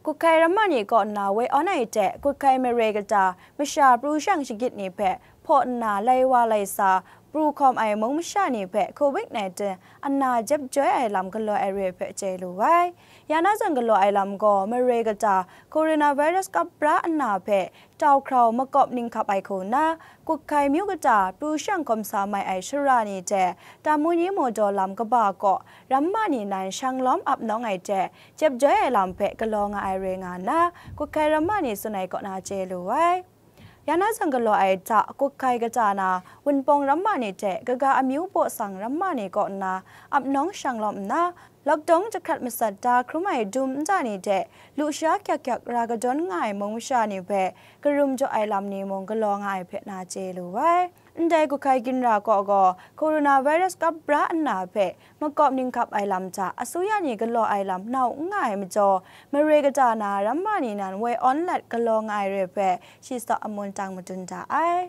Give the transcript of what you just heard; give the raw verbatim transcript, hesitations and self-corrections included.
Kut hkai ramma ni kaw nna woi awn ai hte kut hkai mare kata masha pru shang shagit ni hpe hpaw nna lai wa lai sa pru hkawm ai mung masha ni hpe covid nineteen ana jep joi ai lam galaw ai re hpe chye lu ai. Ya na zawn galaw ai lam gaw mare kata coronavirus kap bra nna hpe tau hkrau makawp ninghkap ai hku nna, kut hkai myu kata pru shang hkawm sa mai ai shara ni hte tamu ni mawdaw lam kaba kaw ramma ni nan shang lawm ap nawng ai hte jep joi ai lam hpe galaw nga ai re nga nna, kut hkai ramma ni tsun ai kaw na chye lu ai. Ya na zawn galaw ai hta kut hkai kata na Wunpawng ramma ni hte kaga amyu baw sang ramma ni kaw nna ap nawng shang lawm nna, lockdown jahkrat masat da hkrum ai dum nta ni hte lusha hkyak hkyak ra kadawn nga ai mung masha ni hpe karum jaw ai lam ni mung galaw nga ai hpe na chye lu ai. Ndai kut hkai ginra kaw gaw coronavirus kap bra nna hpe makawp ninghkap ai lam hta asuya ni galaw ai lam nau n nga ai majaw, mare kata na ramma ni nan woi awn lat galaw nga ai re hpe shi saw amun tang madun da ai.